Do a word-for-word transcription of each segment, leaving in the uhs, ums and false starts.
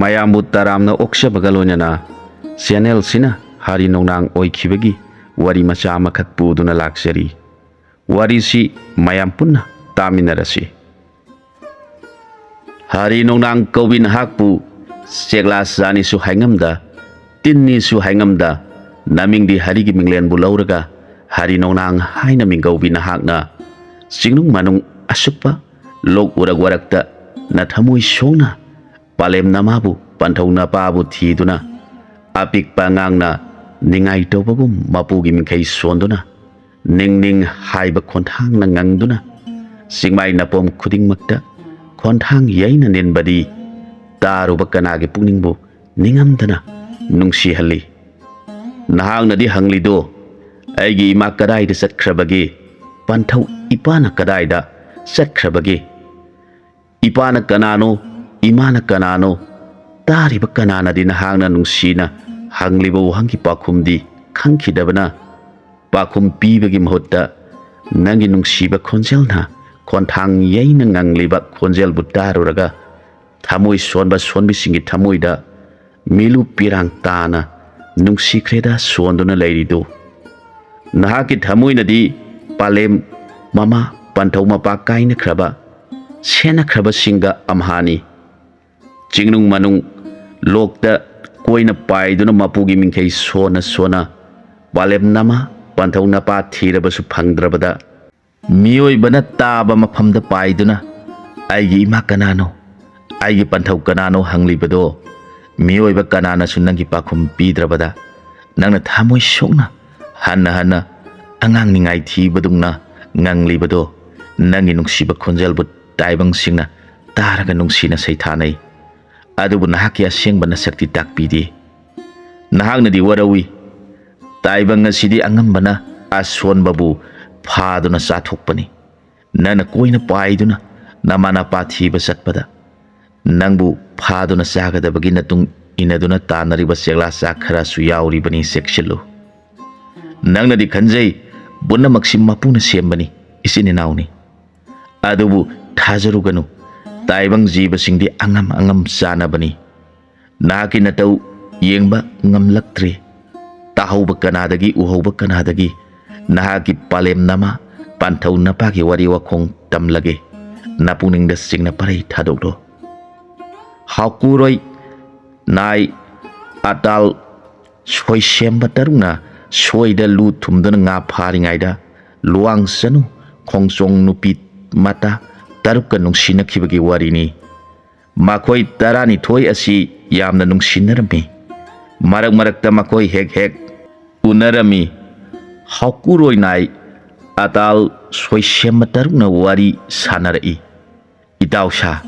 ꯃꯌꯥꯝꯕꯨ ꯇꯔꯥꯝꯅ ꯑꯣꯛꯆꯕꯒ ꯂꯣꯏꯅꯅ ꯆꯦꯅꯦꯜꯁꯤꯅ ꯍꯥꯔꯤ ꯅꯣꯡꯅꯥꯡ ꯑꯣꯏꯈꯤꯕꯒꯤ ꯋꯥꯔꯤ ꯃꯆꯥ ꯑꯃꯈꯛ ꯄꯨꯗꯨꯅ ꯂꯥꯛꯆꯔꯤ꯫ ꯋꯥꯔꯤꯁꯤ ꯃꯌꯥꯝ ꯄꯨꯟꯅ ꯇꯥꯃꯤꯟꯅꯔꯁꯤ꯫ ꯍꯥꯔꯤ ꯅꯣꯡꯅꯥꯡ ꯀꯧꯕꯤ ꯅꯍꯥꯛꯄꯨ ꯆꯦꯛꯂꯥ ꯆꯥꯅꯤꯁꯨ ꯍꯥꯏꯉꯝꯗ, ꯇꯤꯟꯅꯤꯁꯨ ꯍꯥꯏꯉꯝꯗ, ꯅꯃꯤꯡꯗꯤ ꯍꯔꯤꯒꯤ ꯃꯤꯡꯂꯦꯟꯕꯨ ꯂꯧꯔꯒ ꯍꯥꯔꯤ ꯅꯣꯡꯅꯥꯡ ꯍꯥꯏꯅ ꯃꯤꯡꯒꯧꯕꯤ ꯅꯍꯥꯛꯅ ꯆꯤꯡꯅꯨꯡ ꯃꯅꯨꯡ ꯑꯁꯨꯛꯄ ꯂꯣꯛ ꯎꯔꯛ ꯋꯥꯔꯛꯇ ꯅꯊꯃꯣꯏ ꯁꯣꯛꯅ ꯄꯥꯂꯦꯝ ꯅꯃꯥꯕꯨ ꯄꯟꯊꯧ ꯅꯄꯥꯕꯨ ꯊꯤꯗꯨꯅ ꯑꯄꯤꯛꯄ ꯑꯉꯥꯡꯅ ꯅꯤꯡꯉꯥꯏ ꯇꯧꯕꯒꯨꯝ ꯃꯄꯨꯒꯤ ꯃꯤꯡꯈꯩ ꯁꯣꯟꯗꯨꯅ ꯅꯤꯡ ꯅꯤꯡ ꯍꯥꯏꯕ ꯈꯣꯟꯊꯥꯡꯅ ꯉꯪꯗꯨꯅ ꯆꯤꯡꯃꯥꯏ ꯅꯄꯣꯝ ꯈꯨꯗꯤꯡꯃꯛꯇ ꯈꯣꯟꯊꯥꯡ ꯌꯩꯅ ꯅꯤꯟꯕꯗꯤ ꯇꯥꯔꯨꯕ ꯀꯅꯥꯒꯤ ꯄꯨꯛꯅꯤꯡꯕꯨ ꯅꯤꯡꯉꯝꯗꯅ ꯅꯨꯡꯁꯤꯍꯜꯂꯤ꯫ ꯅꯍꯥꯛꯅꯗꯤ ꯍꯪꯂꯤꯗꯣ, "ꯑꯩꯒꯤ ꯏꯃꯥ ꯀꯗꯥꯏꯗ ꯆꯠꯈ꯭ꯔꯕꯒꯦ? ꯄꯟꯊꯧ ꯏꯄꯥꯅ ꯀꯗꯥꯏꯗ ꯆꯠꯈ꯭ꯔꯕꯒꯦ?" ꯏꯄꯥꯅ ꯀꯅꯥꯅꯣ? ꯏꯃꯥꯅ ꯀꯅꯥꯅꯣ? ꯇꯥꯔꯤꯕ ꯀꯅꯥꯅꯗꯤ ꯅꯍꯥꯛꯅ ꯅꯨꯡꯁꯤꯅ ꯍꯪꯂꯤꯕ ꯋꯥꯍꯪꯒꯤ ꯄꯥꯎꯈꯨꯝꯗꯤ ꯈꯪꯈꯤꯗꯕꯅ, ꯄꯥꯎꯈꯨꯝ ꯄꯤꯕꯒꯤ ꯃꯍꯨꯠꯇ ꯅꯪꯒꯤ ꯅꯨꯡꯁꯤꯕ ꯈꯣꯟꯖꯦꯜꯅ ꯈꯣꯟꯊꯥꯡ ꯌꯩꯅ ꯉꯪꯂꯤꯕ ꯈꯣꯟꯖꯦꯜꯕꯨ ꯇꯥꯔꯨꯔꯒ ꯊꯃꯣꯏ ꯁꯣꯟꯕ ꯁꯣꯟꯕꯤꯁꯤꯡꯒꯤ ꯊꯃꯣꯏꯗ ꯃꯤꯂꯨ ꯄꯤꯔꯥꯡ ꯇꯥꯅ ꯅꯨꯡꯁꯤꯈ꯭ꯔꯦꯗ ꯁꯣꯟꯗꯨꯅ ꯂꯩꯔꯤꯗꯨ꯫ ꯅꯍꯥꯛꯀꯤ ꯊꯃꯣꯏꯅꯗꯤ ꯄꯥꯂꯦꯝ ꯃꯃꯥ ꯄꯟꯊꯧ ꯃꯄꯥ ꯀꯥꯏꯅꯈ꯭ꯔꯕ, ꯁꯦꯟꯅꯈ꯭ꯔꯕꯁꯤꯡꯒ ꯑꯝꯍꯥꯅꯤ꯫ ꯆꯤꯡꯅꯨꯡ ꯃꯅꯨꯡ ꯂꯣꯛꯇ ꯀꯣꯏꯅ ꯄꯥꯏꯗꯨꯅ ꯃꯄꯨꯒꯤ ꯃꯤꯡꯈꯩ ꯁꯣꯟꯅ ꯁꯣꯟꯅ ꯄꯥꯂꯦꯝ ꯅꯃꯥ ꯄꯟꯊꯧ ꯅꯄꯥ ꯊꯤꯔꯕꯁꯨ ꯐꯪꯗ꯭ꯔꯕꯗ, ꯃꯤꯑꯣꯏꯕꯅ ꯇꯥꯕ ꯃꯐꯝꯗ ꯄꯥꯏꯗꯨꯅ "ꯑꯩꯒꯤ ꯏꯃꯥ ꯀꯅꯥꯅꯣ? ꯑꯩꯒꯤ ꯄꯟꯊꯧ ꯀꯅꯥꯅꯣ?" ꯍꯪꯂꯤꯕꯗꯣ ꯃꯤꯑꯣꯏꯕ ꯀꯅꯥꯅꯁꯨ ꯅꯪꯒꯤ ꯄꯥꯎꯈꯨꯝ ꯄꯤꯗ꯭ꯔꯕꯗ, ꯅꯪꯅ ꯊꯃꯣꯏ ꯁꯣꯛꯅ ꯍꯟꯅ ꯍꯟꯅ ꯑꯉꯥꯡ ꯅꯤꯡꯉꯥꯏ ꯊꯤꯕꯗꯨꯝꯅ ꯉꯪꯂꯤꯕꯗꯣ ꯅꯪꯒꯤ ꯅꯨꯡꯁꯤꯕ ꯈꯣꯟꯖꯦꯜꯕꯨ ꯇꯥꯏꯕꯪꯁꯤꯡꯅ ꯇꯥꯔꯒ ꯅꯨꯡꯁꯤꯅ ꯁꯩꯊꯥꯅꯩ꯫ ꯑꯗꯨꯕꯨ ꯅꯍꯥꯛꯀꯤ ꯑꯁꯦꯡꯕ ꯅꯁꯛꯇꯤ ꯇꯥꯛꯄꯤꯗꯦ꯫ ꯅꯍꯥꯛꯅꯗꯤ ꯋꯥꯔꯧꯏ, "ꯇꯥꯏꯕꯪ ꯑꯁꯤꯗꯤ ꯑꯉꯝꯕꯅ ꯑꯁꯣꯟꯕꯕꯨ ꯐꯥꯗꯨꯅ ꯆꯥꯊꯣꯛꯄꯅꯤ꯫ ꯅꯪꯅ ꯀꯣꯏꯅ ꯄꯥꯏꯗꯨꯅ ꯅꯃꯥ ꯅꯄꯥ ꯊꯤꯕ ꯆꯠꯄꯗ ꯅꯪꯕꯨ ꯐꯥꯗꯨꯅ ꯆꯥꯒꯗꯕꯒꯤ ꯅꯇꯨꯡ ꯏꯟꯅꯗꯨꯅ ꯇꯥꯟꯅꯔꯤꯕ ꯆꯦꯛꯂꯥ ꯆꯥ ꯈꯔꯁꯨ ꯌꯥꯎꯔꯤꯕꯅꯤ, ꯆꯦꯛꯁꯤꯜꯂꯨ꯫ ꯅꯪꯅꯗꯤ ꯈꯟꯖꯩ ꯄꯨꯝꯅꯃꯛꯁꯤ ꯃꯄꯨꯅ ꯁꯦꯝꯕꯅꯤ, ꯏꯆꯤꯟ ꯏꯅꯥꯎꯅꯤ꯫ ꯑꯗꯨꯕꯨ ꯊꯥꯖꯔꯨꯒꯅꯨ, ꯇꯥꯏꯕꯪ ꯖꯤꯕꯁꯤꯡꯗꯤ ꯑꯉꯝ ꯑꯉꯝ ꯆꯥꯅꯕꯅꯤ꯫ ꯅꯍꯥꯛꯀꯤ ꯅꯇꯧ ꯌꯦꯡꯕ ꯉꯝꯂꯛꯇ꯭ꯔꯦ꯫ ꯇꯥꯍꯧꯕ ꯀꯅꯥꯗꯒꯤ, ꯎꯍꯧꯕ ꯀꯅꯥꯗꯒꯤ ꯅꯍꯥꯛꯀꯤ ꯄꯥꯂꯦꯝ ꯅꯃꯥ, ꯄꯥꯟꯊꯧ ꯅꯄꯥꯒꯤ ꯋꯥꯔꯤ ꯋꯥꯈꯣꯡ ꯇꯝꯂꯒꯦ꯫ ꯅꯄꯨꯛꯅꯤꯡꯗ ꯆꯤꯡꯅ ꯄꯔꯩ ꯊꯥꯗꯣꯛꯂꯣ꯫ ꯍꯥꯎꯀꯨꯔꯣꯏ ꯅꯥꯏ ꯑꯇꯥꯜ ꯁꯣꯏꯁꯦꯝꯕ ꯇꯔꯨꯛꯅ ꯁꯣꯏꯗ ꯂꯨ ꯊꯨꯝꯗꯨꯅ ꯉꯥ ꯐꯥꯔꯤꯉꯩꯗ ꯂꯨꯋꯥꯡ ꯆꯅꯨ ꯈꯣꯡꯆꯣꯡ ꯅꯨꯄꯤ ꯃꯇꯥ ꯇꯔꯨꯛꯀ ꯅꯨꯡꯁꯤꯅꯈꯤꯕꯒꯤ ꯋꯥꯔꯤꯅꯤ꯫ ꯃꯈꯣꯏ ꯇꯔꯥꯅꯤꯊꯣꯏ ꯑꯁꯤ ꯌꯥꯝꯅ ꯅꯨꯡꯁꯤꯅꯔꯝꯃꯤ꯫ ꯃꯔꯛ ꯃꯔꯛꯇ ꯃꯈꯣꯏ ꯍꯦꯛ ꯍꯦꯛ ꯎꯅꯔꯝꯃꯤ꯫ ꯍꯥꯎꯀꯨꯔꯣꯏ ꯅꯥꯏ ꯑꯇꯥꯜ ꯁꯣꯏꯁꯦꯝꯕ ꯇꯔꯨꯛꯅ ꯋꯥꯔꯤ ꯁꯥꯟꯅꯔꯛꯏ꯫ "ꯏꯇꯥꯎ ꯁꯥ,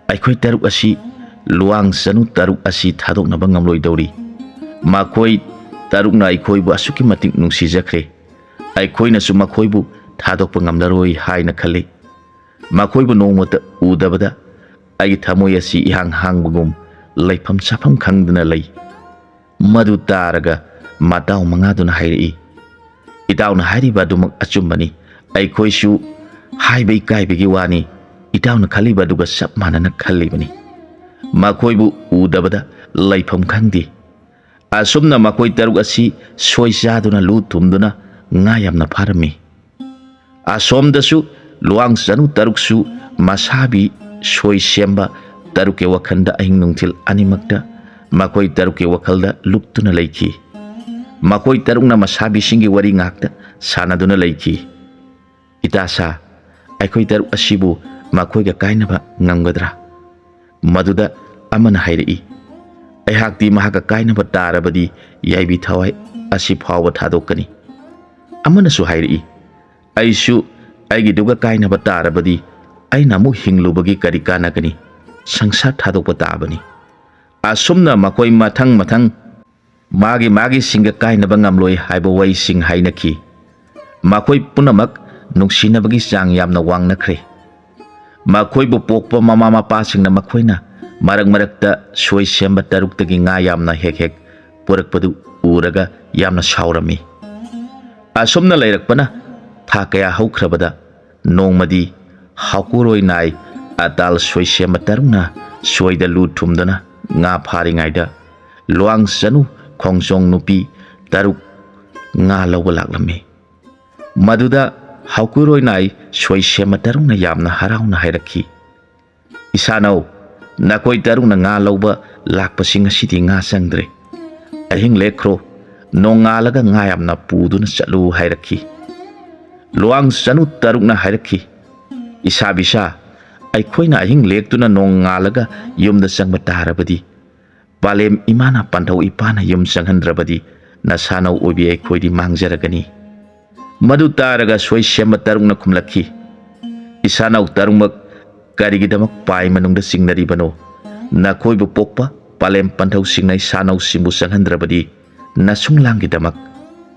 ꯑꯩꯈꯣꯏ ꯇꯔꯨꯛ ꯑꯁꯤ ꯂꯨꯋꯥꯡ ꯆꯅꯨ ꯇꯔꯨꯛ ꯑꯁꯤ ꯊꯥꯗꯣꯛꯅꯕ ꯉꯝꯂꯣꯏꯗꯧꯔꯤ꯫ ꯃꯈꯣꯏ ꯇꯔꯨꯛꯅ ꯑꯩꯈꯣꯏꯕꯨ ꯑꯁꯨꯛꯀꯤ ꯃꯇꯤꯛ ꯅꯨꯡꯁꯤꯖꯈ꯭ꯔꯦ꯫ ꯑꯩꯈꯣꯏꯅꯁꯨ ꯃꯈꯣꯏꯕꯨ ꯊꯥꯗꯣꯛꯄ ꯉꯝꯂꯔꯣꯏ ꯍꯥꯏꯅ ꯈꯜꯂꯤ꯫ ꯃꯈꯣꯏꯕꯨ ꯅꯣꯡꯃꯇ ꯎꯗꯕꯗ ꯑꯩꯒꯤ ꯊꯃꯣꯏ ꯑꯁꯤ ꯏꯍꯥꯡ ꯍꯥꯡꯕꯒꯨꯝ ꯂꯩꯐꯝ ꯆꯥꯐꯝ ꯈꯪꯗꯅ ꯂꯩ꯫" ꯃꯗꯨ ꯇꯥꯔꯒ ꯃꯇꯥꯎ ꯃꯉꯥꯗꯨꯅ ꯍꯥꯏꯔꯛꯏ, "ꯏꯇꯥꯎꯅ ꯍꯥꯏꯔꯤꯕ ꯑꯗꯨꯃꯛ ꯑꯆꯨꯝꯕꯅꯤ꯫ ꯑꯩꯈꯣꯏꯁꯨ ꯍꯥꯏꯕ ꯏꯀꯥꯏꯕꯒꯤ ꯋꯥꯅꯤ, ꯏꯇꯥꯎꯅ ꯈꯜꯂꯤꯕ ꯑꯗꯨꯒ ꯆꯞ ꯃꯥꯟꯅꯅ ꯈꯜꯂꯤꯕꯅꯤ꯫ ꯃꯈꯣꯏꯕꯨ ꯎꯗꯕꯗ ꯂꯩꯐꯝ ꯈꯪꯗꯦ꯫" ꯑꯁꯨꯝꯅ ꯃꯈꯣꯏ ꯇꯔꯨꯛ ꯑꯁꯤ ꯁꯣꯏ ꯆꯥꯗꯨꯅ ꯂꯨ ꯊꯨꯝꯗꯨꯅ ꯉꯥ ꯌꯥꯝꯅ ꯐꯥꯔꯝꯃꯤ꯫ ꯑꯁꯣꯝꯗꯁꯨ ꯂꯨꯋꯥꯡ ꯆꯅꯨ ꯇꯔꯨꯛꯁꯨ ꯃꯁꯥꯕꯤ ꯁꯣꯏ ꯁꯦꯝꯕ ꯇꯔꯨꯛꯀꯤ ꯋꯥꯈꯜꯗ ꯑꯍꯤꯡ ꯅꯨꯡꯊꯤꯜ ꯑꯅꯤꯃꯛꯇ ꯃꯈꯣꯏ ꯇꯔꯨꯛꯀꯤ ꯋꯥꯈꯜꯗ ꯂꯨꯞꯇꯨꯅ ꯂꯩꯈꯤ꯫ ꯃꯈꯣꯏ ꯇꯔꯨꯛꯅ ꯃꯁꯥꯕꯤꯁꯤꯡꯒꯤ ꯋꯥꯔꯤ ꯉꯥꯛꯇ ꯁꯥꯟꯅꯗꯨꯅ ꯂꯩꯈꯤ꯫ "ꯏꯇꯥ ꯁꯥ, ꯑꯩꯈꯣꯏ ꯇꯔꯨꯛ ꯑꯁꯤꯕꯨ ꯃꯈꯣꯏꯒ ꯀꯥꯏꯅꯕ ꯉꯝꯒꯗ꯭ꯔꯥ?" ꯃꯗꯨꯗ ꯑꯃꯅ ꯍꯥꯏꯔꯛꯏ, "ꯑꯩꯍꯥꯛꯇꯤ ꯃꯍꯥꯛꯀ ꯀꯥꯏꯅꯕ ꯇꯥꯔꯕꯗꯤ ꯌꯥꯏꯕꯤ ꯊꯋꯥꯏ ꯑꯁꯤ ꯐꯥꯎꯕ ꯊꯥꯗꯣꯛꯀꯅꯤ꯫" ꯑꯃꯅꯁꯨ ꯍꯥꯏꯔꯛꯏ, "ꯑꯩꯁꯨ ꯑꯩꯒꯤꯗꯨꯒ ꯀꯥꯏꯅꯕ ꯇꯥꯔꯕꯗꯤ ꯑꯩꯅ ꯑꯃꯨꯛ ꯍꯤꯡꯂꯨꯕꯒꯤ ꯀꯔꯤ ꯀꯥꯟꯅꯒꯅꯤ? ꯁꯪꯁꯥꯔ ꯊꯥꯗꯣꯛꯄ ꯇꯥꯕꯅꯤ꯫" ꯑꯁꯨꯝꯅ ꯃꯈꯣꯏ ꯃꯊꯪ ꯃꯊꯪ ꯃꯥꯒꯤ ꯃꯥꯒꯤ ꯁꯤꯡꯒ ꯀꯥꯏꯅꯕ ꯉꯝꯂꯣꯏ ꯍꯥꯏꯕ ꯋꯥꯍꯩꯁꯤꯡ ꯍꯥꯏꯅꯈꯤ꯫ ꯃꯈꯣꯏ ꯄꯨꯝꯅꯃꯛ ꯅꯨꯡꯁꯤꯅꯕꯒꯤ ꯆꯥꯡ ꯌꯥꯝꯅ ꯋꯥꯡꯅꯈ꯭ꯔꯦ꯫ ꯃꯈꯣꯏꯕꯨ ꯄꯣꯛꯄ ꯃꯃꯥ ꯃꯄꯥꯁꯤꯡꯅ ꯃꯈꯣꯏꯅ ꯃꯔꯛ ꯃꯔꯛꯇ ꯁꯣꯏ ꯁꯦꯝꯕ ꯇꯔꯨꯛꯇꯒꯤ ꯉꯥ ꯌꯥꯝꯅ ꯍꯦꯛ ꯍꯦꯛ ꯄꯨꯔꯛꯄꯗꯨ ꯎꯔꯒ ꯌꯥꯝꯅ ꯁꯥꯎꯔꯝꯃꯤ꯫ ꯑꯁꯨꯝꯅ ꯂꯩꯔꯛꯄꯅ ꯊꯥ ꯀꯌꯥ ꯍꯧꯈ꯭ꯔꯕꯗ ꯅꯣꯡꯃꯗꯤ ꯍꯥꯎꯀꯨꯔꯣꯏ ꯅꯥꯏ ꯑꯇꯥꯜ ꯁꯣꯏ ꯁꯦꯝꯕ ꯇꯔꯨꯛꯅ ꯁꯣꯏꯗ ꯂꯨ ꯊꯨꯝꯗꯨꯅ ꯉꯥ ꯐꯥꯔꯤꯉꯩꯗ ꯂꯨꯋꯥꯡ ꯆꯅꯨ ꯈꯣꯡꯖꯣꯡ ꯅꯨꯄꯤ ꯇꯔꯨꯛ ꯉꯥ ꯂꯧꯕ ꯂꯥꯛꯂꯝꯃꯤ꯫ ꯃꯗꯨꯗ ꯍꯥꯎꯀꯨꯔꯣꯏ ꯅꯥꯏ ꯁꯣꯏꯁꯦꯝꯕ ꯇꯔꯨꯛꯅ ꯌꯥꯝꯅ ꯍꯔꯥꯎꯅ ꯍꯥꯏꯔꯛꯈꯤ, "ꯏꯁꯥꯅꯧ, ꯅꯈꯣꯏ ꯇꯔꯨꯛꯅ ꯉꯥ ꯂꯧꯕ ꯂꯥꯛꯄꯁꯤ ꯉꯁꯤꯗꯤ ꯉꯥ ꯆꯪꯗ꯭ꯔꯦ꯫ ꯑꯍꯤꯡ ꯂꯦꯛꯈ꯭ꯔꯣ, ꯅꯣꯡꯉꯥꯜꯂꯒ ꯉꯥ ꯌꯥꯝꯅ ꯄꯨꯗꯨꯅ ꯆꯠꯂꯨ" ꯍꯥꯏꯔꯛꯈꯤ꯫ ꯂꯨꯋꯥꯡ ꯆꯅꯨ ꯇꯔꯨꯛꯅ ꯍꯥꯏꯔꯛꯈꯤ, "ꯏꯁꯥ ꯕꯤꯁꯥ, ꯑꯩꯈꯣꯏꯅ ꯑꯍꯤꯡ ꯂꯦꯛꯇꯨꯅ ꯅꯣꯡꯉꯥꯜꯂꯒ ꯌꯨꯝꯗ ꯆꯪꯕ ꯇꯥꯔꯕꯗꯤ, ꯄꯥꯂꯦꯝ ꯏꯃꯥꯅ ꯄꯥꯟꯊꯧ ꯏꯄꯥꯅ ꯌꯨꯝ ꯆꯪꯍꯟꯗ꯭ꯔꯕꯗꯤ ꯅꯁꯥꯅꯧ ꯑꯣꯏꯕꯤ ꯑꯩꯈꯣꯏꯗꯤ ꯃꯥꯡꯖꯔꯒꯅꯤ"꯫ ꯃꯗꯨ ꯇꯥꯔꯒ ꯁꯣꯏꯁꯦꯝꯕ ꯇꯔꯨꯛꯅ ꯈꯨꯝꯂꯛꯈꯤ, "ꯏꯁꯥꯅꯧ ꯇꯔꯨꯛꯃꯛ ꯀꯔꯤꯒꯤꯗꯃꯛ ꯄꯥꯏ ꯃꯅꯨꯡꯗ ꯆꯤꯡꯅꯔꯤꯕꯅꯣ? ꯅꯈꯣꯏꯕꯨ ꯄꯣꯛꯄ ꯄꯥꯂꯦꯝ ꯄꯟꯊꯧꯁꯤꯡꯅ ꯏꯁꯥꯅꯧꯁꯤꯡꯕꯨ ꯆꯪꯍꯟꯗ꯭ꯔꯕꯗꯤ ꯅꯁꯨꯡꯂꯥꯡꯒꯤꯗꯃꯛ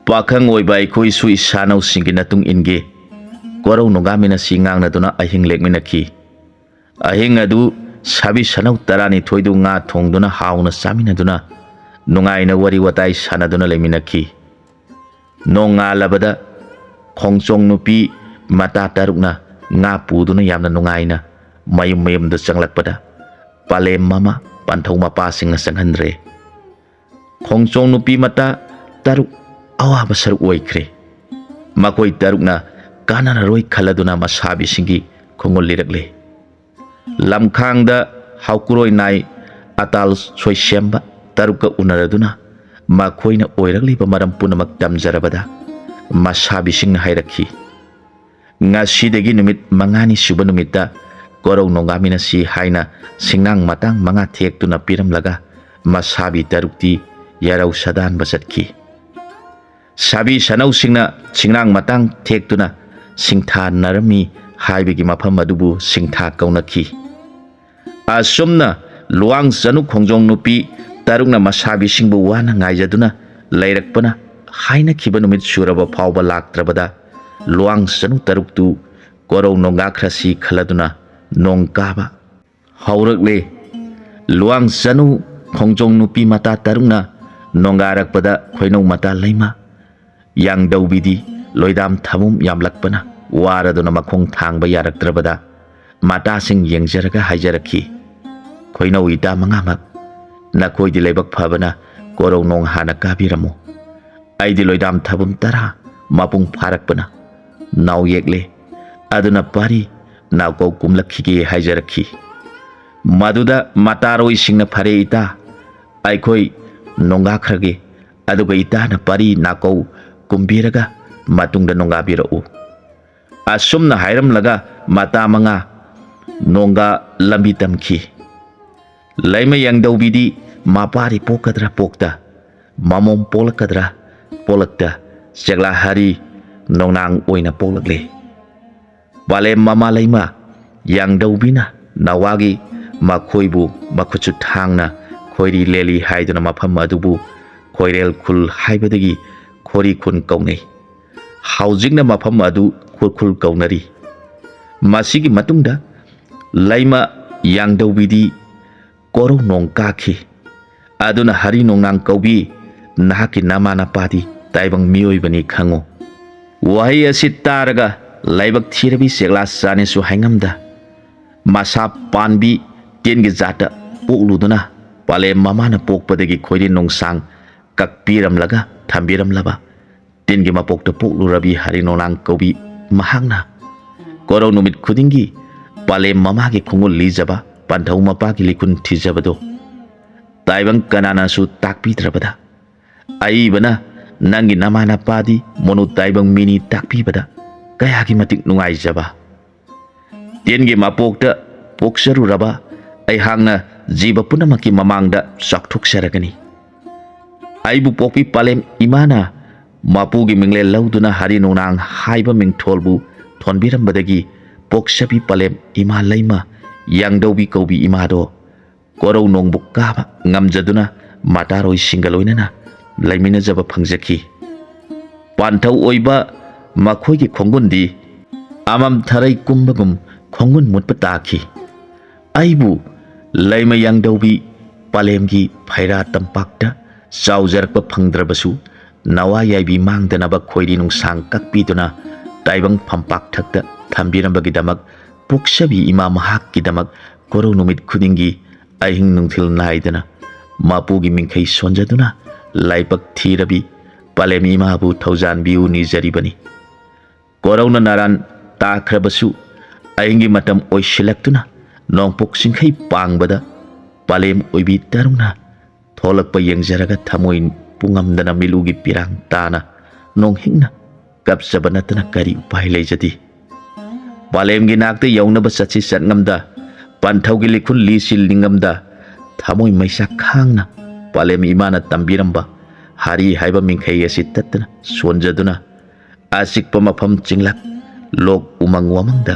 ꯄꯥꯈꯪ ꯑꯣꯏꯕ ꯑꯩꯈꯣꯏꯁꯨ ꯏꯁꯥꯅꯧꯁꯤꯡꯒꯤ ꯃꯇꯨꯡ ꯏꯟꯒꯦ"꯫ ꯀꯣꯔꯧ ꯅꯣꯡꯒꯥꯃꯤꯟ ꯑꯁꯤ ꯉꯥꯡꯅꯗꯨꯅ ꯑꯍꯤꯡ ꯂꯦꯛꯃꯤꯟꯅꯈꯤ꯫ ꯑꯍꯤꯡ ꯑꯗꯨ ꯁꯥꯕꯤ ꯁꯅꯧ ꯇꯔꯥꯅꯤꯊꯣꯏꯗꯨ ꯉꯥ ꯊꯣꯡꯗꯨꯅ ꯍꯥꯎꯅ ꯆꯥꯃꯤꯟꯅꯗꯨꯅ ꯅꯨꯡꯉꯥꯏꯅ ꯋꯥꯔꯤ ꯋꯥꯇꯥꯏ ꯁꯥꯟꯅꯗꯨꯅ ꯂꯩꯃꯤꯟꯅꯈꯤ꯫ ꯅꯣꯡꯉꯥꯜꯂꯕꯗ ꯈꯣꯡꯆꯣꯡ ꯅꯨꯄꯤ ꯃꯇꯥ ꯇꯔꯨꯛꯅ ꯉꯥ ꯄꯨꯗꯨꯅ ꯌꯥꯝꯅ ꯅꯨꯡꯉꯥꯏꯅ ꯃꯌꯨꯝ ꯃꯌꯨꯝꯗ ꯆꯪꯂꯛꯄꯗ ꯄꯥꯂꯦꯝ ꯃꯃꯥ ꯄꯥꯟꯊꯧ ꯃꯄꯥꯁꯤꯡꯅ ꯆꯪꯍꯟꯗ꯭ꯔꯦ꯫ ꯈꯣꯡꯆꯣꯡ ꯅꯨꯄꯤ ꯃꯇꯥ ꯇꯔꯨꯛ ꯑꯋꯥꯕ ꯁꯔꯨꯛ ꯑꯣꯏꯈ꯭ꯔꯦ꯫ ꯃꯈꯣꯏ ꯇꯔꯨꯛꯅ ꯀꯥꯟꯅꯔꯔꯣꯏ ꯈꯜꯂꯗꯨꯅ ꯃꯁꯥꯕꯤꯁꯤꯡꯒꯤ ꯈꯣꯡꯒꯨꯜ ꯂꯤꯔꯛꯂꯦ꯫ ꯂꯝꯈꯥꯡꯗ ꯍꯥꯎꯀꯨꯔꯣꯏ ꯅꯥꯏ ꯑꯇꯥꯜ ꯁꯣꯏꯁꯦꯝꯕ ꯇꯔꯨꯛꯀ ꯎꯅꯔꯗꯨꯅ ꯃꯈꯣꯏꯅ ꯑꯣꯏꯔꯛꯂꯤꯕ ꯃꯔꯝ ꯄꯨꯝꯅꯃꯛ ꯇꯝꯖꯔꯕꯗ ꯃꯁꯥꯕꯤꯁꯤꯡꯅ ꯍꯥꯏꯔꯛꯈꯤ, "ꯉꯁꯤꯗꯒꯤ ꯅꯨꯃꯤꯠ ꯃꯉꯥꯅꯤ ꯁꯨꯕ ꯅꯨꯃꯤꯠꯇ ꯀꯣꯔꯧ ꯅꯣꯡꯒꯥꯃꯤꯟ ꯑꯁꯤ" ꯍꯥꯏꯅ ꯁꯤꯡꯅꯥꯡ ꯃꯇꯥꯡ ꯃꯉꯥ ꯊꯦꯛꯇꯨꯅ ꯄꯤꯔꯝꯂꯒ ꯃꯁꯥꯕꯤ ꯇꯔꯨꯛꯇꯤ ꯌꯥꯔꯧ ꯁꯥꯗꯥꯟꯕ ꯆꯠꯈꯤ꯫ ꯁꯥꯕꯤ ꯁꯅꯧꯁꯤꯡꯅ ꯁꯤꯡꯅꯥꯡ ꯃꯇꯥꯡ ꯊꯦꯛꯇꯨꯅ ꯁꯤꯡꯊꯥꯅꯔꯝꯃꯤ ꯍꯥꯏꯕꯒꯤ ꯃꯐꯝ ꯑꯗꯨꯕꯨ ꯁꯤꯡꯊꯥ ꯀꯧꯅꯈꯤ꯫ ꯑꯁꯨꯝꯅ ꯂꯨꯋꯥꯡ ꯆꯅꯨ ꯈꯣꯡꯖꯣꯡ ꯅꯨꯄꯤ ꯇꯔꯨꯛꯅ ꯃꯁꯥꯕꯤꯁꯤꯡꯕꯨ ꯋꯥꯅ ꯉꯥꯏꯖꯗꯨꯅ ꯂꯩꯔꯛꯄꯅ ꯍꯥꯏꯅꯈꯤꯕ ꯅꯨꯃꯤꯠ ꯁꯨꯔꯕ ꯐꯥꯎꯕ ꯂꯥꯛꯇ꯭ꯔꯕꯗ ꯂꯨꯋꯥꯡ ꯆꯅꯨ ꯇꯔꯨꯛꯇꯨ ꯀꯣꯔꯧ ꯅꯣꯡꯒꯥꯈ꯭ꯔꯁꯤ ꯈꯜꯂꯗꯨꯅ ꯅꯣꯡ ꯀꯥꯕ ꯍꯧꯔꯛꯂꯦ꯫ ꯂꯨꯋꯥꯡ ꯆꯅꯨ ꯈꯣꯡꯖꯣꯡ ꯅꯨꯄꯤ ꯃꯇꯥ ꯇꯔꯨꯛꯅ ꯅꯣꯡꯒꯥꯔꯛꯄꯗ ꯈꯣꯏꯅꯧ ꯃꯇꯥ ꯂꯩꯃ, ꯌꯥꯡꯗꯧꯕꯤꯗꯤ ꯂꯣꯏꯗꯥꯝ ꯊꯃꯨꯝ ꯌꯥꯝꯂꯛꯄꯅ ꯋꯥꯔꯗꯨꯅ ꯃꯈꯣꯡ ꯊꯥꯡꯕ ꯌꯥꯔꯛꯇ꯭ꯔꯕꯗ ꯃꯇꯥꯁꯤꯡ ꯌꯦꯡꯖꯔꯒ ꯍꯥꯏꯖꯔꯛꯈꯤ, "ꯈꯣꯏꯅꯧ ꯏꯇꯥ ꯃꯉꯥꯃꯛ ꯅꯈꯣꯏꯗꯤ ꯂꯥꯏꯕꯛ ꯐꯕꯅ ꯀꯣꯔꯧ ꯅꯣꯡ ꯍꯥꯟꯅ ꯀꯥꯕꯤꯔꯝꯃꯨ꯫ ꯑꯩꯗꯤ ꯂꯣꯏꯗꯥꯝ ꯊꯥꯕꯨꯝ ꯇꯔꯥ ꯃꯄꯨꯡ ꯐꯥꯔꯛꯄꯅ ꯅꯥꯎ ꯌꯦꯛꯂꯦ꯫ ꯑꯗꯨꯅ ꯄꯥꯔꯤ ꯅꯥꯎꯀꯧ ꯀꯨꯝꯂꯛꯈꯤꯒꯦ ꯍꯥꯏꯖꯔꯛꯈꯤ꯫ ꯃꯗꯨꯗ ꯃꯇꯥꯔꯣꯏꯁꯤꯡꯅ "ꯐꯔꯦ ꯏꯇꯥ, ꯑꯩꯈꯣꯏ ꯅꯣꯡꯒꯥꯈ꯭ꯔꯒꯦ, ꯑꯗꯨꯒ ꯏꯇꯥꯅ ꯄꯥꯔꯤ ꯅꯥꯀꯧ ꯀꯨꯝꯕꯤꯔꯒ ꯃꯇꯨꯡꯗ ꯅꯣꯡꯒꯥꯕꯤꯔꯛꯎ"꯫ ꯑꯁꯨꯝꯅ ꯍꯥꯏꯔꯝꯂꯒ ꯃꯇꯥ ꯃꯉꯥ ꯅꯣꯡꯒꯥ ꯂꯝꯕꯤ ꯇꯝꯈꯤ꯫ ꯂꯩꯃ ꯌꯥꯡꯗꯧꯕꯤꯗꯤ ꯃꯄꯥꯔꯤ ꯄꯣꯛꯀꯗ꯭ꯔꯥ ꯄꯣꯛꯇ, ꯃꯃꯣꯝ ꯄꯣꯛꯂꯛꯀꯗ꯭ꯔꯥ ꯄꯣꯛꯂꯛꯇ, ꯆꯦꯛꯂꯥ ꯍꯔꯤ ꯅꯣꯡꯅꯥꯡ ꯑꯣꯏꯅ ꯄꯣꯛꯂꯛꯂꯦ꯫ ꯄꯥꯂꯦꯝ ꯃꯃꯥ ꯂꯩꯃ ꯌꯥꯡꯗꯧꯕꯤꯅ ꯅꯋꯥꯒꯤ ꯃꯈꯣꯏꯕꯨ ꯃꯈꯨꯠꯁꯨ ꯊꯥꯡꯅ ꯈꯣꯏꯔꯤ ꯂꯦꯜꯂꯤ ꯍꯥꯏꯗꯨꯅ ꯃꯐꯝ ꯑꯗꯨꯕꯨ ꯈꯣꯏꯔꯦꯜ ꯈꯨꯜ ꯍꯥꯏꯕꯗꯒꯤ ꯈꯣꯔꯤ ꯈꯨꯟ ꯀꯧꯅꯩ꯫ ꯍꯧꯖꯤꯛꯅ ꯃꯐꯝ ꯑꯗꯨ ꯈꯨꯔꯈꯨꯜ ꯀꯧꯅꯔꯤ꯫ ꯃꯁꯤꯒꯤ ꯃꯇꯨꯡꯗ ꯂꯩꯃ ꯌꯥꯡꯗꯧꯕꯤꯗꯤ ꯀꯣꯔꯧ ꯅꯣꯡ ꯀꯥꯈꯤ꯫ ꯑꯗꯨꯅ ꯍꯔꯤ ꯅꯣꯡꯅꯥꯡ ꯀꯧꯕꯤ, ꯅꯍꯥꯛꯀꯤ ꯅꯃꯥ ꯅꯄꯥꯗꯤ ꯇꯥꯏꯕꯪ ꯃꯤꯑꯣꯏꯕꯅꯤ ꯈꯪꯉꯨ꯫ ꯋꯥꯍꯩ ꯑꯁꯤ ꯇꯥꯔꯒ ꯂꯥꯏꯕꯛ ꯊꯤꯔꯕꯤ ꯆꯦꯛꯂꯥ ꯆꯥꯅꯤꯁꯨ ꯍꯥꯏꯉꯝꯗ ꯃꯁꯥ ꯄꯥꯟꯕꯤ ꯇꯦꯟꯒꯤ ꯖꯥꯠꯇ ꯄꯣꯛꯂꯨꯗꯨꯅ ꯄꯥꯂꯦꯝ ꯃꯃꯥꯅ ꯄꯣꯛꯄꯗꯒꯤ ꯈꯣꯏꯔꯤ ꯅꯣꯡꯁꯥꯡ ꯀꯛꯄꯤꯔꯝꯂꯒ ꯊꯝꯕꯤꯔꯝꯂꯕ ꯇꯤꯟꯒꯤ ꯃꯄꯣꯛꯇ ꯄꯣꯛꯂꯨꯔꯕꯤ ꯍꯔꯤ ꯅꯣꯡꯅꯥꯡ ꯀꯧꯕꯤ ꯃꯍꯥꯛꯅ ꯀꯣꯔꯧ ꯅꯨꯃꯤꯠ ꯈꯨꯗꯤꯡꯒꯤ ꯄꯥꯂꯦꯝ ꯃꯃꯥꯒꯤ ꯈꯣꯡꯒꯨꯜ ꯂꯤꯖꯕ, ꯄꯥꯟꯊꯧ ꯃꯄꯥꯒꯤ ꯂꯤꯈꯨꯟ ꯊꯤꯖꯕꯗꯣ ꯇꯥꯏꯕꯪ ꯀꯅꯥꯅꯁꯨ ꯇꯥꯛꯄꯤꯗ꯭ꯔꯕꯗ, ꯑꯏꯕꯅ ꯅꯪꯒꯤ ꯅꯃꯥ ꯅꯄꯥꯗꯤ ꯃꯣꯅꯨ ꯇꯥꯏꯕꯪ ꯃꯤꯅꯤ ꯇꯥꯛꯄꯤꯕꯗ ꯀꯌꯥꯒꯤ ꯃꯇꯤꯛ ꯅꯨꯡꯉꯥꯏꯖꯕ꯫ ꯇꯤꯟꯒꯤ ꯃꯄꯣꯛꯇ ꯄꯣꯛꯆꯔꯨꯔꯕ ꯑꯩꯍꯥꯛꯅ ꯖꯤꯕ ꯄꯨꯝꯅꯃꯛꯀꯤ ꯃꯃꯥꯡꯗ ꯆꯥꯎꯊꯣꯛꯆꯔꯒꯅꯤ꯫ ꯑꯩꯕꯨ ꯄꯣꯛꯄꯤ ꯄꯥꯂꯦꯝ ꯏꯃꯥꯅ ꯃꯄꯨꯒꯤ ꯃꯤꯡꯂꯦꯟ ꯂꯧꯗꯨꯅ ꯍꯔꯤ ꯅꯣꯡꯅꯥꯡ ꯍꯥꯏꯕ ꯃꯤꯡꯊꯣꯜꯕꯨ ꯊꯣꯟꯕꯤꯔꯝꯕꯗꯒꯤ ꯄꯣꯛꯆꯕꯤ ꯄꯥꯂꯦꯝ ꯏꯃꯥ ꯂꯩꯃ ꯌꯥꯡꯗꯧꯕꯤ ꯀꯧꯕꯤ ꯏꯃꯥꯗꯣ ꯀꯣꯔꯧ ꯅꯣꯡꯕꯨ ꯀꯥꯕ ꯉꯝꯖꯗꯨꯅ ꯃꯇꯥꯔꯣꯏꯁꯤꯡꯒ ꯂꯣꯏꯅꯅ ꯂꯩꯃꯤꯟꯅꯖꯕ ꯐꯪꯖꯈꯤ꯫ ꯄꯥꯟꯊꯧ ꯑꯣꯏꯕ ꯃꯈꯣꯏꯒꯤ ꯈꯣꯡꯒꯨꯟꯗꯤ ꯑꯃꯝ ꯊꯔꯩ ꯀꯨꯝꯕꯒꯨꯝ ꯈꯣꯡꯒꯨꯟ ꯃꯨꯠꯄ ꯇꯥꯈꯤ꯫ ꯑꯩꯕꯨ ꯂꯩꯃ ꯌꯥꯡꯗꯧꯕꯤ ꯄꯥꯂꯦꯝꯒꯤ ꯐꯩꯔꯥ ꯇꯝꯄꯥꯛꯇ ꯆꯥꯎꯖꯔꯛꯄ ꯐꯪꯗ꯭ꯔꯕꯁꯨ, ꯅꯋꯥ ꯌꯥꯏꯕꯤ ꯃꯥꯡꯗꯅꯕ ꯈꯣꯏꯔꯤ ꯅꯨꯡꯁꯥꯡ ꯀꯛꯄꯤꯗꯨꯅ ꯇꯥꯏꯕꯪ ꯐꯝꯄꯥꯛ ꯊꯛꯇ ꯊꯝꯕꯤꯔꯝꯕꯒꯤꯗꯃꯛ ꯄꯣꯛꯆꯕꯤ ꯏꯃꯥ ꯃꯍꯥꯛꯀꯤꯗꯃꯛ ꯀꯣꯔꯧ ꯅꯨꯃꯤꯠ ꯈꯨꯗꯤꯡꯒꯤ ꯑꯍꯤꯡ ꯅꯨꯡꯊꯤꯜ ꯅꯥꯏꯗꯅ ꯃꯄꯨꯒꯤ ꯃꯤꯡꯈꯩ ꯁꯣꯟꯖꯗꯨꯅ ꯂꯥꯏꯕꯛ ꯊꯤꯔꯕꯤ ꯄꯂꯦꯝ ꯏꯃꯥꯕꯨ ꯊꯧꯖꯥꯟꯕꯤꯌꯨ ꯅꯤꯖꯔꯤꯕꯅꯤ꯫ ꯀꯣꯔꯧꯅ ꯅꯥꯔꯥꯟ ꯇꯥꯈ꯭ꯔꯕꯁꯨ ꯑꯍꯤꯡꯒꯤ ꯃꯇꯝ ꯑꯣꯏꯁꯤꯜꯂꯛꯇꯨꯅ ꯅꯣꯡꯄꯣꯛ ꯆꯤꯡꯈꯩ ꯄꯥꯡꯕꯗ ꯄꯂꯦꯝ ꯑꯣꯏꯕꯤ ꯇꯔꯨꯡꯅ ꯊꯣꯛꯂꯛꯄ ꯌꯦꯡꯖꯔꯒ ꯊꯃꯣꯏ ꯄꯨꯡꯉꯝꯗꯅ ꯃꯤꯠꯂꯨꯒꯤ ꯄꯤꯔꯥꯡ ꯇꯥꯅ ꯅꯣꯡꯍꯤꯡꯅ ꯀꯞꯆꯕ ꯅꯠꯇꯅ ꯀꯔꯤ ꯎꯄꯥꯏ ꯂꯩꯖꯗꯦ꯫ ꯄꯂꯦꯝꯒꯤ ꯅꯥꯛꯇ ꯌꯧꯅꯕ ꯆꯠꯁꯤ ꯆꯠꯉꯝꯗ, ꯄꯟꯊꯧꯒꯤ ꯂꯤꯈꯨꯜ ꯂꯤꯁꯤ ꯂꯤꯉꯝꯗ, ꯊꯃꯣꯏ ꯃꯩꯁꯥ ꯈꯥꯡꯅ ꯄꯂꯦꯝ ꯏꯃꯥꯅ ꯇꯝꯕꯤꯔꯝꯕ ꯍꯥꯔꯤ ꯍꯥꯏꯕ ꯃꯤꯡꯈꯩ ꯑꯁꯤ ꯇꯠꯇꯅ ꯁꯣꯟꯖꯗꯨꯅ ꯑꯆꯤꯛꯄ ꯃꯐꯝ ꯆꯤꯡꯂꯛ ꯂꯣꯛ ꯎꯃꯪ ꯋꯥꯃꯪꯗ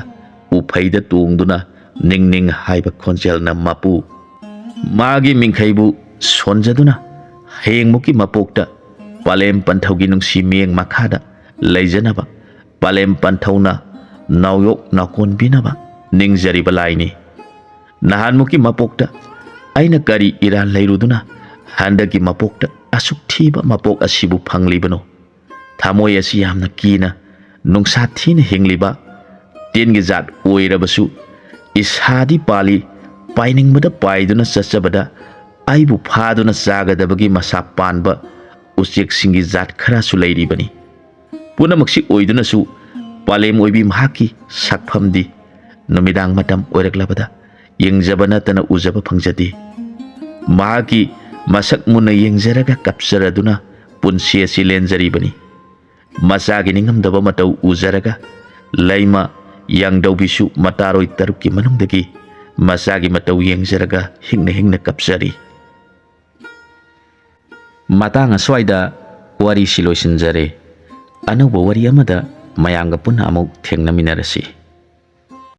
ꯎꯐꯩꯗ ꯇꯣꯡꯗꯨꯅ ꯅꯤꯡ ꯅꯤꯡ ꯍꯥꯏꯕ ꯈꯣꯟꯖꯦꯜꯅ ꯃꯄꯨ ꯃꯥꯒꯤ ꯃꯤꯡꯈꯩꯕꯨ ꯁꯣꯟꯖꯗꯨꯅ ꯍꯌꯦꯡꯃꯨꯛꯀꯤ ꯃꯄꯣꯛꯇ ꯄꯂꯦꯝ ꯄꯟꯊꯧꯒꯤ ꯅꯨꯡꯁꯤ ꯃꯤꯠꯌꯦꯡ ꯃꯈꯥꯗ ꯂꯩꯖꯅꯕ ꯄꯂꯦꯝ ꯄꯟꯊꯧꯅ ꯅꯥꯎꯌꯣꯛ ꯅꯥꯎꯀꯣꯟꯕꯤꯅꯕ ꯅꯤꯡꯖꯔꯤꯕ ꯂꯥꯏꯅꯤ꯫ ꯅꯍꯥꯟꯃꯨꯛꯀꯤ ꯃꯄꯣꯛꯇ ꯑꯩꯅ ꯀꯔꯤ ꯏꯔꯥꯜ ꯂꯩꯔꯨꯗꯨꯅ ꯍꯟꯗꯛꯀꯤ ꯃꯄꯣꯛꯇ ꯑꯁꯨꯛ ꯊꯤꯕ ꯃꯄꯣꯛ ꯑꯁꯤꯕꯨ ꯐꯪꯂꯤꯕꯅꯣ? ꯊꯃꯣꯏ ꯑꯁꯤ ꯌꯥꯝꯅ ꯀꯤꯅ ꯅꯨꯡꯁꯥ ꯊꯤꯅ ꯍꯤꯡꯂꯤꯕ ꯇꯤꯟꯒꯤ ꯖꯥꯠ ꯑꯣꯏꯔꯕꯁꯨ ꯏꯁꯥꯗꯤ ꯄꯥꯜꯂꯤ, ꯄꯥꯏꯅꯤꯡꯕꯗ ꯄꯥꯏꯗꯨꯅ ꯆꯠꯆꯕꯗ ꯑꯩꯕꯨ ꯐꯥꯗꯨꯅ ꯆꯥꯒꯗꯕꯒꯤ ꯃꯁꯥ ꯄꯥꯟꯕ ꯎꯆꯦꯛꯁꯤꯡꯒꯤ ꯖꯥꯠ ꯈꯔꯁꯨ ꯂꯩꯔꯤꯕꯅꯤ꯫ ꯄꯨꯝꯅꯃꯛꯁꯤ ꯑꯣꯏꯗꯨꯅꯁꯨ ꯄꯂꯦꯝ ꯑꯣꯏꯕꯤ ꯃꯍꯥꯛꯀꯤ ꯁꯛꯐꯝꯗꯤ ꯅꯨꯃꯤꯗꯥꯡ ꯃꯇꯝ ꯑꯣꯏꯔꯛꯂꯕꯗ ꯌꯦꯡꯖꯕ ꯅꯠꯇꯅ ꯎꯖꯕ ꯐꯪꯖꯗꯦ꯫ ꯃꯍꯥꯛꯀꯤ ꯃꯁꯛ ꯃꯨꯟꯅ ꯌꯦꯡꯖꯔꯒ ꯀꯞꯆꯔꯗꯨꯅ ꯄꯨꯟꯁꯤ ꯑꯁꯤ ꯂꯦꯟꯖꯔꯤꯕꯅꯤ꯫ ꯃꯆꯥꯒꯤ ꯅꯤꯡꯉꯝꯗꯕ ꯃꯇꯧ ꯎꯖꯔꯒ ꯂꯩꯃ ꯌꯥꯡꯗꯧꯕꯤꯁꯨ ꯃꯇꯥꯔꯣꯏ ꯇꯔꯨꯛꯀꯤ ꯃꯅꯨꯡꯗꯒꯤ ꯃꯆꯥꯒꯤ ꯃꯇꯧ ꯌꯦꯡꯖꯔꯒ ꯍꯤꯡꯅ ꯍꯤꯡꯅ ꯀꯞꯆꯔꯤ꯫ ꯃꯇꯥꯡ ꯑꯁ꯭ꯋꯥꯏꯗ ꯋꯥꯔꯤꯁꯤ ꯂꯣꯏꯁꯤꯟꯖꯔꯦ꯫ ꯑꯅꯧꯕ ꯋꯥꯔꯤ ꯑꯃꯗ ꯃꯌꯥꯝꯒ ꯄꯨꯟꯅ ꯑꯃꯨꯛ ꯊꯦꯡꯅꯃꯤꯟꯅꯔꯁꯤ꯫